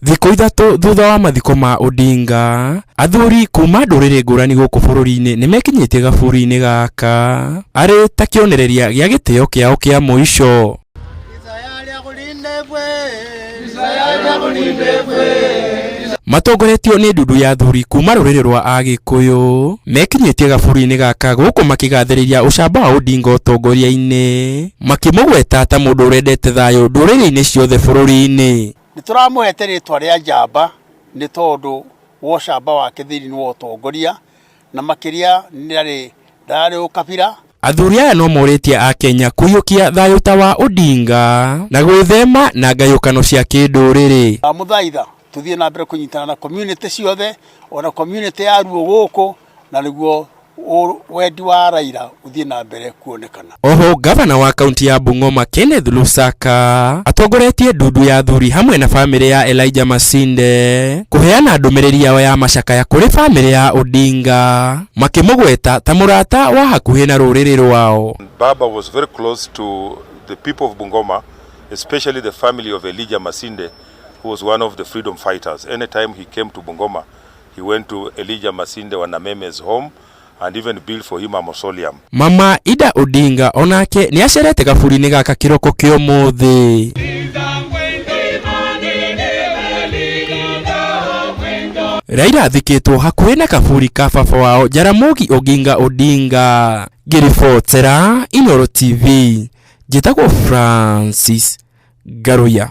Thikũ ithatũ thutha wa mathiko ma Odinga, athuri kuma ndũrĩrĩ ngũrani gũkũ bũrũri-inĩ nĩ mekinyĩtie gaburi-inĩ gaka arĩ ta kĩonereria gĩa gĩtĩo kĩao kĩa mũico. Matongoretio nĩ ndundu ya athuri kuma rũrĩrĩ rwa Agĩkũyũ, mekinyĩtie gaburi-inĩ gaka gũkũ makĩgathĩrĩria ũcamba wa Odinga ũtongoria-inĩ, makĩmũgweta ta mũndũ ũrendete thayũ ndũrĩrĩ-inĩ ciothe bũrũri-inĩ. Nĩ tũramũhete rĩtwa rĩa njamba nĩ tondũ wa ũcamba wake thĩinĩ wa ũtongoria na makĩria ndarĩ ndararĩ ũkabira. Athuri aya no morĩtie Akenya kũiyũkia thayũ ta wa Odinga na gwĩthema na ngayũkano cia kĩndũrĩrĩ. Ndamũthaitha tũthiĩ na mbere kũnyitana na community ciothe ona community ya Luo gũkũ na nĩguo wendi wa Raila ũthiĩ na mbere kuonekana. Oho gavana wa kaunti ya Bungoma Kenneth Lusaka atongoretie ndundu ya athuri hamwe na famĩlĩ ya Elijah Masinde kũheana ndũmĩrĩri yao ya macakaya kũrĩ famĩlĩ ya Odinga makĩmũgweta ta mũrata wa hakuhĩ na rũrĩrĩ rwao. Baba was very close to the people of Bungoma, especially the family of Elijah Masinde, who was one of the freedom fighters. Anytime he came to Bungoma, he went to Elijah Masinde Wanameme's home and even built for him a mausoleum. Mama Ida Odinga onake nĩ acerete gaburi-inĩ gaka kĩroko kĩa ũmũthĩ. Raila athikĩtwo hakuhĩ na kaburi ka baba wao Jaramogi Oginga Odinga. Ngĩribotera Inooro TV, njĩtagwo Francis Ngaruiya.